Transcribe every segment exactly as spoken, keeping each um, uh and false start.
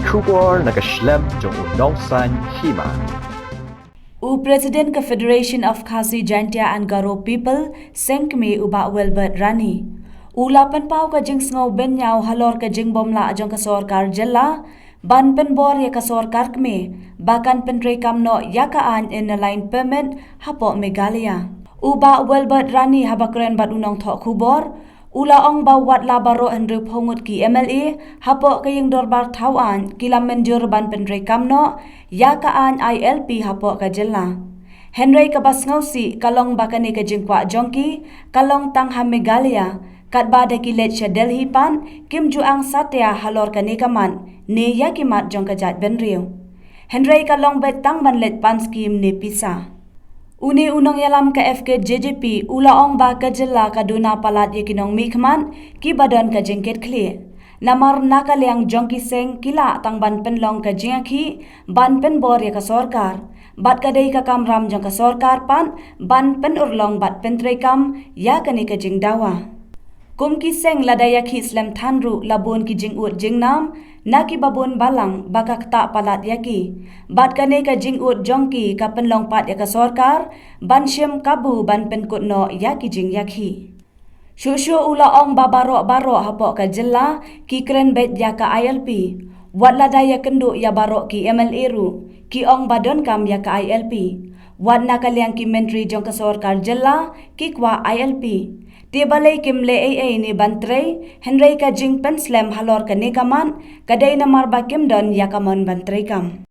Khubor na ka shlem jong u nongsan hima. U President ka Federation of Khasi Jaintia and Garo People, Seng Kmie, u Bah Wilbert Rani, u la pynpaw ka jingsngew bynñiaw halor ka jingbymlah jong ka sorkar jylla ban pynbor ïa ka sorkar kmie ba kan pyntreikam noh ïa ka aiñ Inner Line Permit hapoh Meghalaya. U Bah Wilbert Rani haba kren bad u nongthoh khubor, u la ong ba wat la baroh hynriewphew ngut ki M L A hapoh ka ïing dorbar thaw aiñ ki la mynjur ban pyntreikam noh ïa ka aiñ I L P hapoh ka jylla. Hynrei kaba sngewsih ka long ba kane ka jingkwah jong ki ka long tang ha Meghalaya, katba da ki leit sha Delhi pat kim ju ang satia halor kane ka mat ne ïa ki mat jong ka jaitbynriew. Hynrei ka long beit tang ban leit pan skim ne pisa. Une u nongïalam ka F K J J P u la ong ba ka jylla ka duna palat ïa ki nongmihkhmat kiba don ka jingkitkhlieh. Namar na ka liang jong ki seng ki lah tang ban pynlong ka jingïakhih ban pynbor ïa ka sorkar. Bad ka dei ka kamram jong ka sorkar pat ban pynurlong bad pyntreikam ïa kane ka jingdawa. Kum ki seng lada ïakhih slem than ruh la bun ki jingud jingnam na kiba bun balang ba ka ktah palat ïa ki. Bad kane ka jingud jong ki ka pynlong pat ïa ka sorkar ban shim kabu ban pynkut noh ïa ki jingïakhih. Shuh shuh u la ong ba baroh baroh hapoh ka jylla ki kren beit ïa ka I L P. Wat lada ïakynduh ïa baroh ki M L A ruh ki ong ba donkam ïa ka I L P. Wat na ka liang ki myntri jong ka sorkar jylla ki kwah I L P. Te balei kim leh ei ei ne ban trei, hynrei ka jingpynslem halor kane ka mat ka dei namar ba kim don ïa ka mon ban treikam.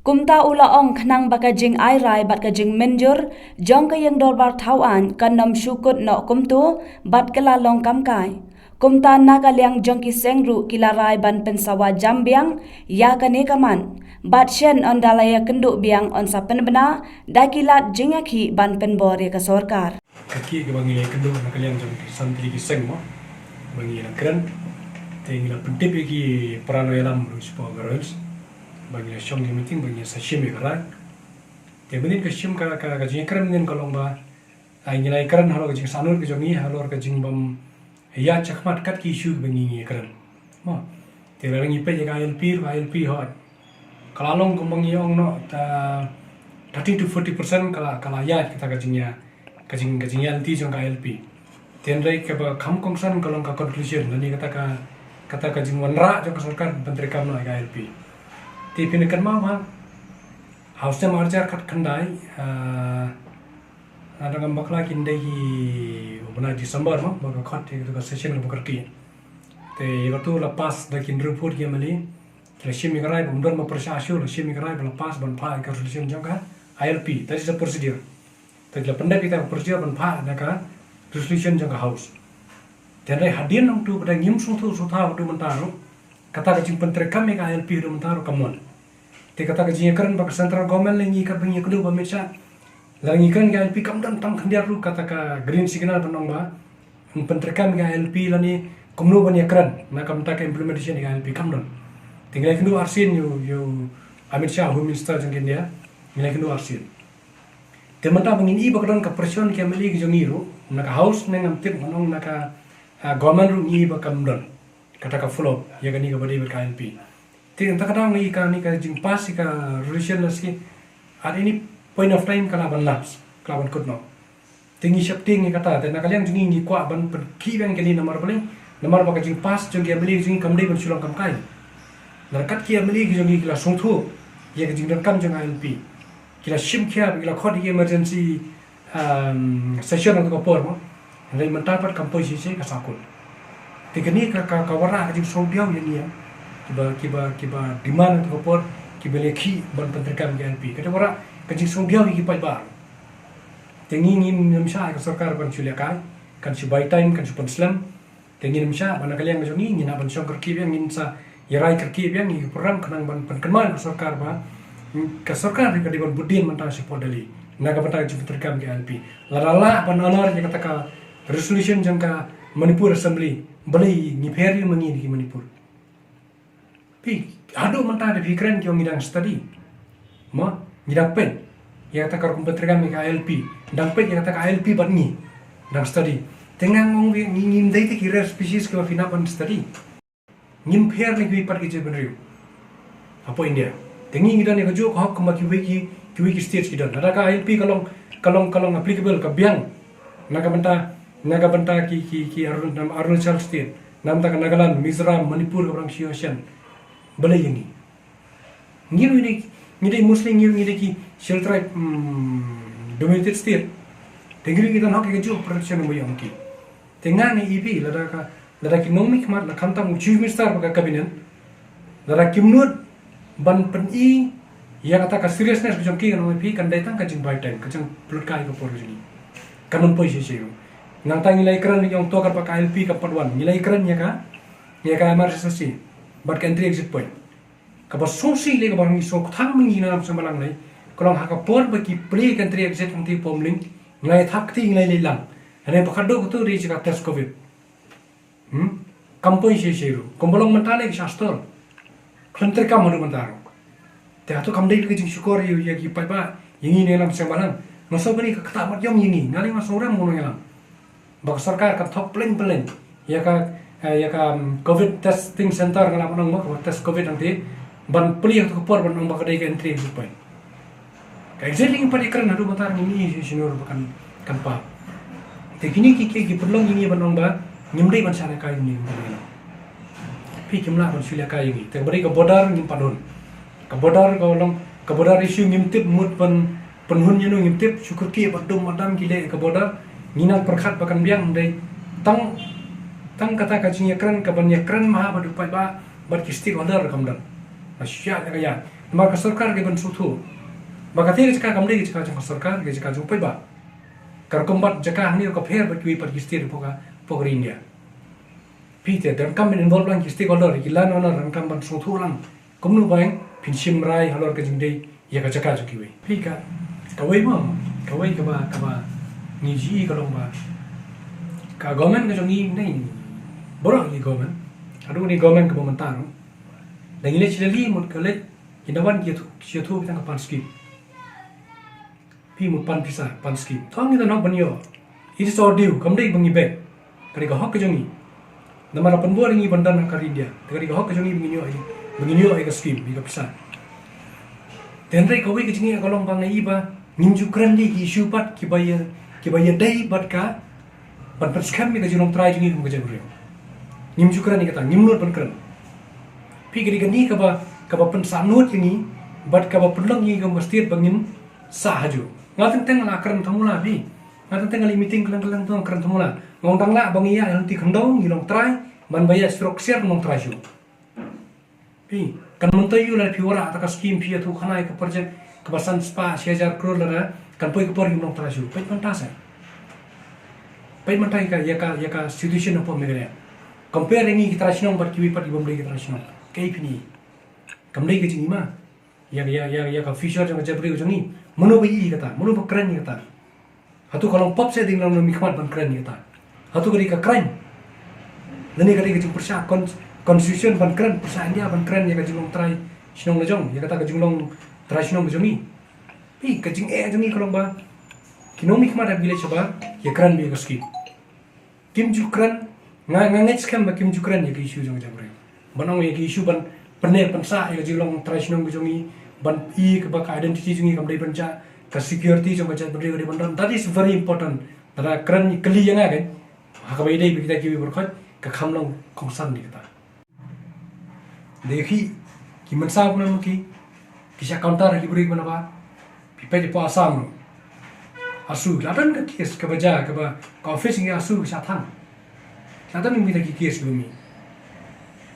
Kumta u la ong khnang ba ka jingai rai bad ka jingmynjur jong ka ïing dorbar thaw aiñ kan ym shu kut noh kumta bad ka la long kam kai. Kumta na ka liang jong ki seng ruh ki la rai ban pynsawa jam biang ïa kane ka mat. Bad shen ynda la ïakynduh biang yn sa pynbna da ki lad jingïakhih ban pynbor ïa ka sorkar. Ka khih kaba ngi la ïakynduh na ka liang jong ki san tylli ki seng mo ba ngi la kren. Te ngi la pyntip ïa ki para nongïalam ruh shapoh Garo Hills ba ngi la shong ïa meeting ba ngi la sa shim ïa ka rai. Te mynnin ka shim ka, ka, ka jingïakren mynnin ka long ba, ai, ngi la ïakren halor ka jingsahnud ka jong ngi halor ka jingbym ïaid shakhmat kat ki issue ba ngi, ngi ïakren. Mo. Te lada ngi peit ïa ka I L P ruh, I L P hooid ka la long kumba ngi ong noh, ta thirty to forty percent ka la, ka la ïaid kata ka jingïa, ka jing, ka jingïaid lynti jong ka I L P. Te hynrei kaba kham kongsan ka long ka conclusion lane kata ka, kata ka jingwanrah jong ka sorkar ban pyntreikam noh ïa ka I L P. Te phin kynmaw ba ha u snem arhajar khatkhyndai, ah, lada ngam bakla kin dei ki u bnai December mo, ba ka khot ïa katu ka session kaba kyrkieh. Te ïa katu la pass da ki hynriew phut ki M L A. Ki la shim ïa ka rai ba ym don ba pyrshah shuh, la shim ïa ka rai ba la pass ban phah ïa ka resolution jong ka I L P. That is the procedure. Te ki la pyndep ïa ka procedure ban phah da ka resolution jong ka House. Te hynrei hadien nangtu ba da ngim sngewthuh sngewthaw haduh mynta ruh, kata ka jingpyntreikam ïa ka I L P haduh mynta ruh kam mon. Te kata ka jingïakren bad ka central government lane ngi katba ngi ïakynduh bad Amit Shah, lada ngi kren ïa ka I L P kam don tang khyndiat ruh kata ka green signal ban ong ba ngin pyntreikam ïa ka I L P lane kumno ban ïakren na ka bynta ka implementation ïa ka I L P, kam don. Te ngi la ïakynduh arsien ïa u, ïa u Amit Shah, Home Minister jong ka India, ngi la ïakynduh arsien. Te mynta ba ngin ïohi ba ka don ka pressure na ki M L A ki jong ngi ruh na ka House ne ngam tip, ngan ong na ka, ah, government ruh ngi ïohi ba kam don kata ka follow ïa kane kaba dei bad ka I L P. Te kata ka daw ngi ïohi kane ka jingpass ïa ka resolution la shi, at any point of time ka lah ban lapse, ka lah ban kut noh. Te ngi sheptieng ïa kata, te na ka liang jong ngi ngi kwah ban pynkhih biang kane namar balei, namar ba ka jingpass jong ki M L A jong ngi kam dei ban shu long kam kai. Lada kat ki M L A ki jong ngi ki la sngewthuh ïa ka jingdonkam jong ka I L P, ki la shim khia, ki la khot ïa ka emergency, um, session ha kata ka por mo. Hynrei mynta pat kam poi shisha, ka sahkut. Te kane ka, ka, ka wanrah ka jingsngewdiaw ïa ngi, ïa kiba, kiba, kiba demand ha kata ka por, kiba la ïakhih ban pyntreikam ïa ka I L P. Ka dei wanrah ka jingsngewdiaw ïa ki paidbah. Te ngi ngin ym shah ïa ka sorkar ban shu lehkai, kan shu bai time, kan shu pynslem. Te ngin ym shah, ba na ka liang ka jong ngi ngin hap ban shong kyrkieh biang, ngin sa ïarai kyrkieh biang ïa ki program khnang ban pynkynmaw ïa ka sorkar ba, mm, ka sorkar ka dei ban bud dien mynta shapoh Delhi na ka bynta ka jingpyntreikam ïa ka I L P. Lada lah ban honour ïa kata ka resolution jong ka Manipur Assembly, balei ngi pher ïa ma ngi na ki Manipur? Phi, haduh mynta da phi kren ki ong ngi dang study. Mo, ngi dang peit ïa kata ka rukom pyntreikam ïa ka I L P, dang peit ïa kata ka I L P bad ngi dang study. Te nga ong phi, ngi, ngim dei te ki rare species kiba phi nang ban study. Ngim pher ne kiwei pat ki jaitbynriew. Hapoh India. Te ngi ngi don ïa kajuh ka hok kumba kiwei ki, kiwei ki state ki don. Lada ka I L P ka long, ka long, ka long applicable, ka biang na ka bynta, na ka bynta ki, ki, ki Arun-, Arunachal State, na ka bynta ka Nagaland, Mizoram, Manipur, kaba dang shu ïashem. Balei ïa ngi? Ngi ruh ngi dei, ngi dei Muslim, ngi ruh ngi dei ki Scheduled Tribe, hmm, dominated state. Te ngi ruh ngi don hok ïa kajuh protection ba ïoh ïa ki. Te nga nga ïohi lada ka, lada ki nongmihkhmat, la khamtam u Chief Minister bad ka cabinet, lada kim nud ban pyni ïa kata ka seriousness ka jong ki, nga ong ïa phi kan dei tang ka jingbai time, ka jingpynlut kai ka por ka jong ngi. Kan ym poi shisha ruh. Nangta ngi la ïakren, ngi ong to katba ka I L P kam pat wan, ngi la ïakren ïa ka, ïa ka M R S S C bad ka entry exit point. Kaba sngewsih lei kaba ngi sngewthuh mynta na Nongshong Balang lei, ka long ha ka por ba ki plie ka entry exit hangtei Pumling, ngi la ïa thap kti, ngi la ïa leit lang. Hynrei ba ka dei kato dei jaka test covid. Hmm? Kam poi shisha ruh. Kumba long mynta lei ka shah stall. Khlem treikam haduh mynta ruh. Te hato kam dei ka jingshukor ïa, ïa ki paidbah, ïa ngi na Nongshong Balang? Nga sngew kane ka ktah mat ïong ïa ngi. Nga lei nga sngewrem ngi nongïalam ba ka sorkar kan thok pyllein pyllein ïa ka, eh, ïa ka, um, covid testing center, nga lah ban ong mo, ka test covid hangtei, ban plie ha kato ka por ban ong ba ka dei ka entry exit point. Ka exactly ngi pat ïakren haduh mynta ngi ïohi shisha ruh ba kan, kan pap. Te kine ki, ki, ki pynlong ïa ngi ban ong ba ngim dei ban shah lehkai ïa ngi, ngim dei. Phi, kim lah ban shu lehkai ïa ngi. Te kaba dei ka border ngim pat hun. Ka border ka long, ka border issue ngim tip mut ban pynhun ïano, ngim tip, shu kyrkieh bad dum bad dam ki leh ïa ka border. Ngi nang pyrkhat ba kan biang, dei tang, tang kata ka jingïakren, ka ban ïakren ma ha bad u paidbah bad ki stakeholder kam don. Ka shah ka ïa. Namar ka sorkar ka ban sngewthuh ba kata ka jaka kam dei ka jaka jong ka sorkar, ka jaka jong u paidbah. Ka rukom bat jaka hangne ka pher bad kiwei pat ki state hapoh ka, hapoh ka ri India. Phi, te donkam ban involve lang ki stakeholder, ki land owner donkam ban sngewthuh lang kumno ba phin shim rai halor ka jingdei ïa ka jaka jong kiwei. Phi, ka, kawei mo, kawei kaba, kaba ngi ju ïohi ka long ba ka government ka jong ngi, ne baroh ki government, haduh kane ka government kaba mynta ruh, da ngi leit sha Delhi mut ka leit, ki da wan ki ïathuh, ki ïathuh tang ka PAN scheme. Phi, mut PAN pisa, PAN scheme. To ngi don hok ban ïoh. It is our due, kam dei ba ngi beg. Ka dei ka hok ka jong ngi. Namar la pynbor ïa ngi ban don ha ka ri India. Te ka dei ka hok ka jong ngi ba ngin ïoh, ba ngin ïoh ïa ka scheme, ïa ka pisa. Te hynrei kawei ka jingeh ka long ba nga ïohi ba ngim ju kren de ki issue pat kiba ïa, kiba ïadei bad ka ban pynskhem ïa ka jinglong trai jong ngi kum ka jaitbynriew. Ngim ju kren ïa kata, ngim nud ban kren. Phi, ka dei kane kaba, kaba pynsahnud ïa ngi bad kaba pynlong ïa ngi kum ka state ba ngin sah hajuh. Nga teng teng nga la kren thangula, phi. Nga teng teng nga la meeting kylleng kylleng, to nga kren thangula. Nga ong dang lah ba ngi ïaid lynti khyndew, ngi long trai, ban ba ïaid surok ksiar, ngi long trai shuh. Phi, kan mynta ïoh lada phi wanrah kata ka scheme, phi ïathuh khana ïa ka project kaba san spah shi hajar klur, lada kan poi ka por ngim long trai shuh. Peit mynta seh. Peit mynta ïa ka, ïa ka, ïa ka situation hapoh Meghalaya. Compare ïa ngi ki trai shnong bad kiwei pat ki bym dei ki trai shnong. Kaei phin ïohi? Kam dei ka jingim ma ïa, ïa, ïa, ïa ka future jong ka jaitbynriew jong ngi. Mano ba ïohi ïa kata, mano ba kren ïa kata? Hato ka long pop seh ïa ngi nongmihkhmat ban kren ïa kata? Hato ka dei ka crime? Lane ka dei ka jingpyrshah con-, constitution ban kren, pyrshah India ban kren ïa ka jinglong trai shnong la jong, ïa kata ka jinglong trai shnong la jong ngi? Phi, ka jingeh jong ngi ka long ba ki nongmihkhmat ha village shabar ïa kren beit ïa ka scheme. Kim ju kren, nga, nga ngeit skhem ba kim ju kren ïa ka issue jong ka jaitbynriew. Ban ong ïa ka issue ban pynneh pynsah ïa ka jinglong trai shnong ka jong ngi, ban ïohi kaba ka identity jong ngi kam dei ban jah, ka security jong ka jaitbynriew ka dei ban don. That is very important. Lada kren kylli ïa nga kein, ha kaba ïadei bad kita kiwei baroh khoit, ka kham long kongsan ïa kata. Dei ki, ki mynsaw kumno ki, ki shah counter ki briew kumno ba. Phi peit hapoh Assam ruh. AASU, la don ka case kaba jia, kaba, ka office jong AASU ka shah thang. La don kita ki case kaba mih.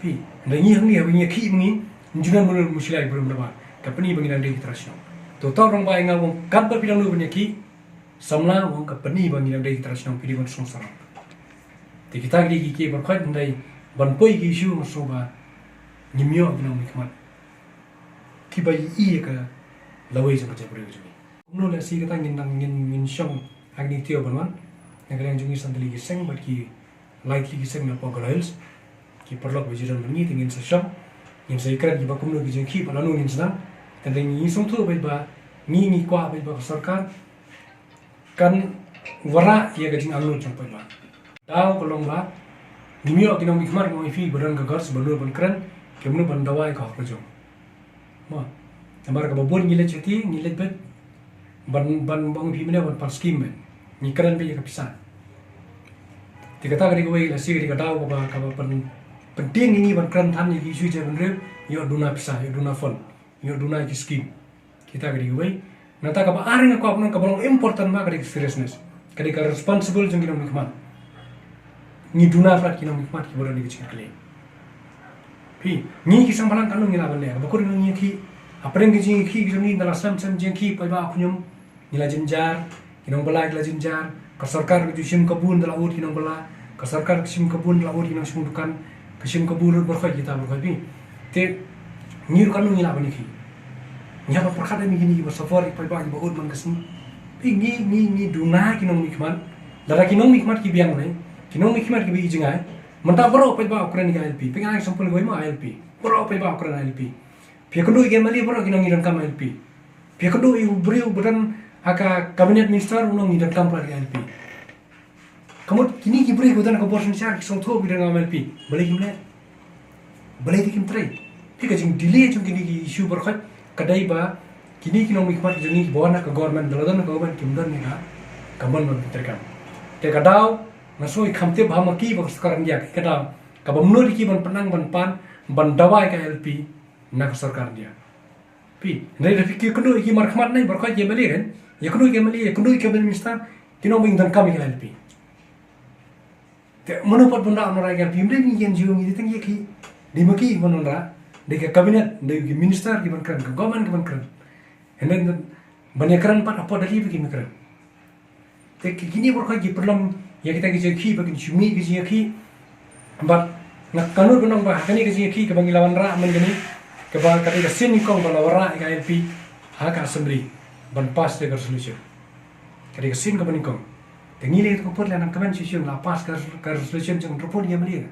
Phi, hynrei ngi hangne, haba ngi ïakhih ma ngi, ngi ju don mano mushkila ki briew kumno ba. Ka pyni ba ngi dang dei ki trai shnong. To, to rangbah ïa nga, ong katba phi dang duh ban ïakhih, samla, ong ka pyni ba ngi dang dei ki trai shnong, phi dei ban sngewsarong. Te kita ki dei ki kiei baroh khoit, hynrei ban poi ki issue nga sngew ba ngim ïoh ki nongmihkhmat kiba ïohi ïa ka lawei jong ka jaitbynriew jong ngi. Kumno lehse kata ngin nang, ngin, ngin shong ha kine ki taïew ban wan. Na ka liang jong ngi san tylli ki seng bad ki lai tylli ki seng napoh Garo Hills. Ki paralok ba ju don bad ngi te ngin sa shong, ngin sa ïakren kiba kumno ki jingkhih bad lano ngin sa nang. Te ngi sngewthuh beit ba ngi, ngi kwah beit ba ka sorkar kan wanrah ïa ka jingangnud jong paidbah. Daw ka long ba ngim ïoh ki nongmihkhmat, nga ong ïa phi, ba don ka guts, ba nud ban kren, ki mut ban dawa ïa ka hok ka jong. Mo. Namar kaba bun ngi leit shatei, ngi leit beit ban, ban ong phi mynne ban pan skim, men. Ngi kren beit ïa ka pisa. Te kata ka dei kawei, lehse ka dei ka daw kaba, kaba pyn, pyntieng ïa ngi ban kren than ïa ki issue jaitbynriew, ïoh duna pisa, ïoh duna fund, ïoh duna ïa ki skim. Kita ka dei kawei. Nangta kaba ar nga kwah ban ong kaba long important bha ka dei ka seriousness. Ka dei ka responsible jong ki nongmihkhmat. Ngi duna palat ki nongmihkhmat kiba don ha ka jingkitkhlieh. Phi, ngi ki seng bhalang katno ngi lah ban leh, kaba kut ngi ïakhih. Hapdeng ki jingïakhih ki jong ngi, ynda la slem slem jingïakhih, paidbah khñium, ngi la jynjar, ki nongbylla ki la jynjar, ka sorkar ka ju shim kabu ynda la ud ki nongbylla, ka sorkar ka shim kabu ynda la ud ki nongshong dukan, ka shim kabu lut baroh kita baroh phi. Te ngi ruh katno ngi lah ban ïakhih. Ngi hap ban pyrkhat ïa kine kiba suffer, kiba, kiba ud man ka sngi. Phi, ngi, ngi, ngi duna ki nongmihkhmat. Lada ki nongmihkhmat ki biang ne, ki nongmihkhmat kiba ïohi jngai. Mynta baroh paidbah u kren ïa ka I L P. Phi, nga ai example kawei mo, I L P. Baroh paidbah u kren I L P. Phi ïakynduh ïa ki M L A baroh ki ong ngi donkam I L P. Phi ïakynduh ïa u briew uba don ha ka cabinet minister u ong ngi donkam palat ïa I L P. Ka mut kine ki briew kiba don ha ka bor synshar ki sngewthuh ba ki donkam I L P. Balei kim leh? Balei te kim trei? Phi, ka jingdelay jong kine ki issue baroh ka dei ba kine ki nongmihkhmat ki jong ngi kiba wan ha ka government, da la don ha ka government kim don ïa ka, ka mon ban treikam. Te ka daw nga sngew i kham tip ba ha ma ki ba ka sorkar India, ka daw kaba mynta ki ban pynang ban pan, ban dawa ïa ka I L P na ka sorkar India. Phi, hynrei da phi ïakynduh ïa ki markhmat ne baroh ki M L A kan, ïakynduh ïa ki M L A, ïakynduh ïa ki cabinet minister, ki ong ba ngi donkam ïa ka I L P. Te mano pat ban da wanrah ïa ka I L P, ym dei ngi ki N G O, ngi dei tang ïa ki. Dei ma ki ban wanrah, dei ka cabinet, dei ki minister ki ban kren, ka government ki ban kren. Hynrei ban ïakren pat hapoh Delhi ba kim kren. Te ki, kine baroh ki pynlong ïa kita ki jingïakhih ba kin shu mih ki jingïakhih. Bad nga kynmaw ban ong ba ha kane ka jingïakhih kaba ngi la wanrah mynta kane, kaba ka dei ka sien nyngkong ba la wanrah ïa ka I L P ha ka assembly ban pass ïa ka resolution. Ka dei ka sien kaba nyngkong. Te ngi leh ka put leh nang kmen shisha la pass ka, ka resolution jong ka put ïa mali.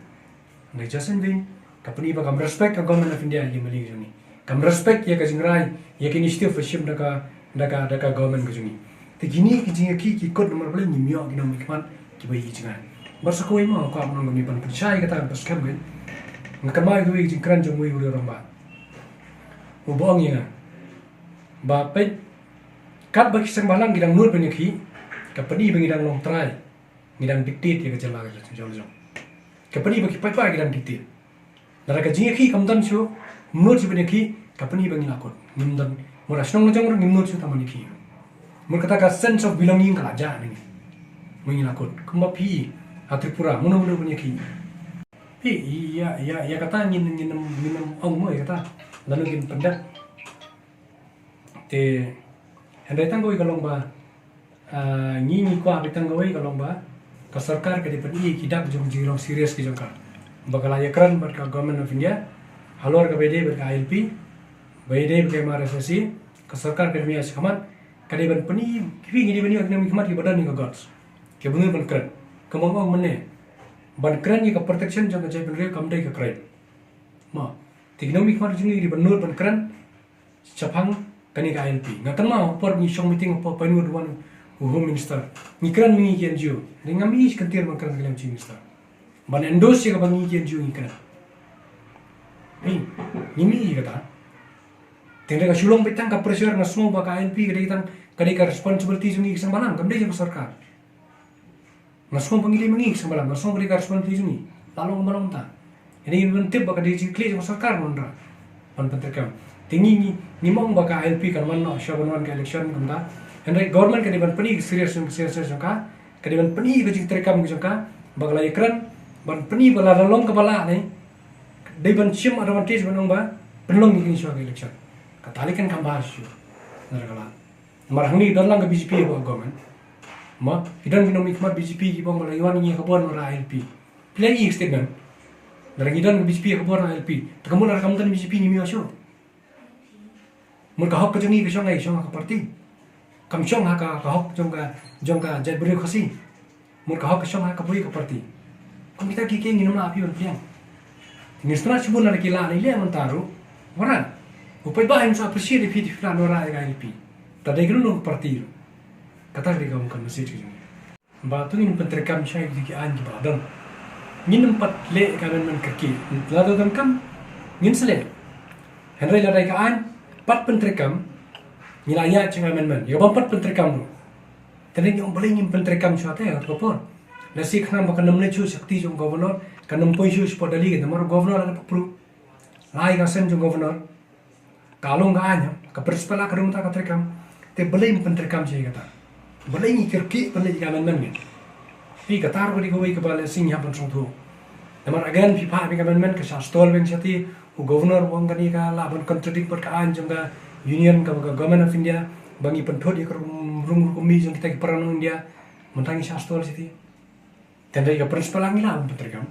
Ngi just in vain, ka pyni ba kam respect ka Government of India ïa ki M L A ka jong ngi. Kam respect ïa ka jingrai, ïa ka initiative ba shim da ka, da ka, da ka government ka jong ngi. Te kine ki jingïakhih ki kut namar balei ngim ïoh ki nongmihkhmat kiba ïohi jngai. Bad sa kawei mo, ka ong ngi ban pynshai kata ka skhem ka. Nga kynmaw ïa kawei ka jingkren jong uwei u rangbah uba ong ïa nga ba peit katba ki seng bhalang ki dang nud ban ïakhih, ka pyni ba ngi dang long trai. Ngi dang dictate ïa ka jylla ka jong, jong, jong. Ka pyni ba ki paidbah ki dang dictate. Lada ka jingïakhih kam don shuh, ym nud shuh ban ïakhih, ka pyni ba ngi la kut. Ngim don, mut ha shnong la jong ruh ngim nud shuh tang ban ïakhih. Mut kata ka sense of belonging ka la jah na ngi. Mut ngi la kut. Kumba phi ha Tripura, mano mano ban ïakhih. Phi, ïa, ïa, ïa kata ngin, ngin, ngin ong mo ïa kata. Lano ngin pyndep. Te hynrei tang kawei ka long ba, ah, ngi, ngi kwah beit tang kawei ka long ba ka sorkar ka dei ban pyni ki dak jong jinglong serious ki jong ka. Ba ka la ïakren bad ka Government of India halor kaba ïadei bad ka I L P, ba ïadei bad ka M R S S A, ka sorkar ka dei ban ïa shakhmat, ka dei ban pyni, ki phi ngi dei ban ïa ki nongmihkhmat kiba don ïa ka guts, kiba nud ban kren. Kumba ong mynne, ban kren ïa ka protection jong ka jaitbynriew kam dei ka crime. Mo, te ki nongmihkhmat jong ngi ki dei ban nud ban kren shaphang kane ka I L P. Nga kynmaw ha por ngi shong meeting hapoh Pinewood, u wan u Home Minister. Ngi kren ma ngi ki N G O. Hynrei ngam ïohi shi kyntien ban kren ka liang u Chief Minister ban endorse ïa kaba ngi ki N G O ngi kren. Hei, ngim ïohi kata. Te hynrei ka shu long beit tang ka pressure, nga sngew ba ka I L P ka dei tang, ka dei ka responsibility jong ngi ki seng bhalang, kam dei jong ka sorkar. Nga sngew ba ngi dei ma ngi ki seng bhalang, nga sngew ba dei ka responsibility jong ngi. La long ba long ta. Ïa ngi ban tip ba ka dei jingkitkhlieh jong ka sorkar ban wanrah, ban pyntreikam. Te ngi, ngi, ngim ong ba ka I L P kan wan noh shuwa ban wan ka election kumta. Hynrei government ka dei ban pyni ka serious, ka seriousness jong ka. Ka dei ban pyni ka jingtreikam ka jong ka. Ba ka la ïakren, ban pyni ba lada long kaba lah ne, dei ban shim advantage ban ong ba pynlong ïa kine shuwa ka election. Kata lei kan kham bha shuh. Namar ka la Namar hangne don lang ka B J P hapoh government. Mo, ki don ki nongmihkhmat B J P kiba ong ba la ïa wan ïa ka bor na I L P. Phi la ïohi statement. Lada ngi don ka B J P ha ka bor na I L P, te ka mut lada kam don B J P ngim ïoh shuh. Mut ka hok ka jong ngi ka shong ha, shong ha ka party. Kam shong ha ka, ka hok jong ka, jong ka jaitbynriew Khasi. Mut ka hok ka shong ha kawei ka party. Kum kita ki, ki ngin ym lah phi ban pdiang. Ngin sngewthuh shibun lada ki lah, lada ki lah mynta ruh. Wanrah. U paidbah un sa appreciate ïa phi, te phi lah wanrah ïa ka I L P. Te dei kano kano ka party ruh. Kata ka dei ka message ka jong ngi. Ba to ngin pyntreikam shai ïa ki aiñ kiba la don. Ngin ym pat leh ka amendment kyrkieh. Lada donkam ngin sa leh. Hynrei lada ïa ka aiñ Pat pyntreikam, ngi la ïa jingam amendment. Ïa bym pat pyntreikam ruh. Te ngi ong balei ngim pyntreikam shuwa te, ha ka por. Lehse khnang ba kan ym leit shuh shakti jong governor, kan ym poi shuh shapoh Delhi, ka namar governor la pynpru. Lai ka seng jong governor. Ka long ka aiñ, ka principal ka rung ta ka treikam. Te balei ngim pyntreikam shi kata. Balei ngi kyrkieh ban leit ka amendment ngi. Phi kata ruh ka dei kawei kaba lehse ngi hap ban sngewthuh. Namar again phi phah phi ka amendment ka shah stall beit shati, u governor u ong kane ka lah ban contradict bad ka aiñ jong ka union ka, ka Government of India, ba ngi pynthut ïa ka rukom, rukom mih jong kita ki para nong India, mynta ngi shah stall shati. Te hynrei ka principal ngi lah ban pyntreikam.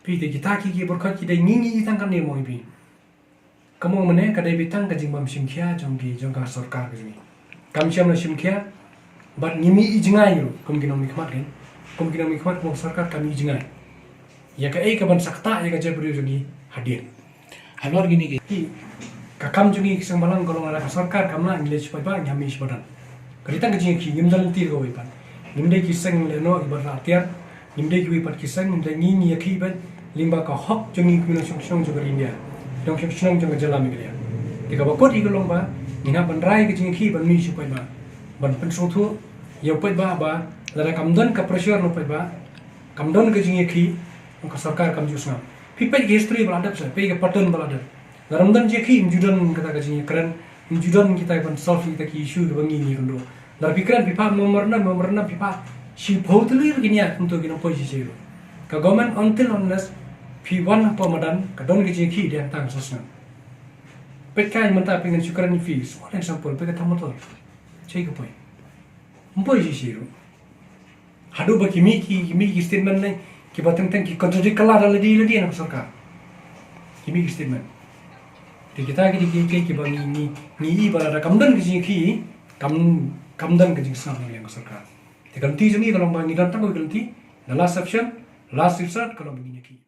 Phi te kita ki, ki pyrkhat ki dei ngi, ngi tang kane mo phi. Ka mong mane ka dei beit tang ka jingbym shim khia jong ki, jong ka sorkar ka jong ngi. Kam shym la shim khia, bad ngim ïohi jngai ruh, kum ki nongmihkhmat kan. Kum ki nongmihkhmat, kum sorkar kam ïohi jngai ïa kaei kaban sa ktah ïa ka jaitbynriew jong ngi hadien. Halor kine ki, ki, ka kam jong ngi ki seng bhalang ka long lada ka sorkar kam lah ngi leit sha paidbah, ngi hap mih sha madan. Ka dei tang ka jingïakhih, ngim don lynti kawei pat. Ngim dei ki seng lehnoh kiba rah tiar, ngim dei kiwei pat ki seng, ngim dei ngi, ngi ïakhih beit lyngba ka hok jong ngi ki nongshong shnong jong ka ri India, nongshong shnong jong ka jylla Meghalaya. Te kaba kut hi ka long ba ngin hap ban rai ka jingïakhih ban mih sha paidbah, ban pynsngewthuh ïa u paidbah ba lada kam don ka pressure na u paidbah, kam don ka jingïakhih, ka sorkar kam ju sngap. Phi peit ka history ba la dep sa, peit ka pattern ba la dep. Lada ym don jingïakhih, ym ju don kata ka jingïakren, ym ju don kita ban solve kita ki issue kiba ngi ngi kynduh. Lada phi kren phi phah memorandum, memorandum phi phah shiphew tylli ruh kin ïaid, kumto kin ym poi shisha ruh. Ka government until unless phi wan hapoh madan, ka don ka jingïakhih dei hangta ka sngap. Peit kai mynta phi ngan shu kren ïa phi, small example, peit ka Thermator. Shaei ka poi? Ym poi shisha ruh. Haduh ba ki mih ki, ki mih ki statement ne, kiba teng teng ki contradict kylla da lade lade na ka sorkar. Ki mih ki statement. Te kita ki dei ki, ki, kiba ngi, ngi, ngi ïohi ba lada kam don ka jingïakhih, kam, kam don ka jingsngap na ka liang ka sorkar. Te ka lynti jong ngi ka long ba ngi don tang kawei ka lynti, the last option, last resort, ka long ba ngin ïakhih.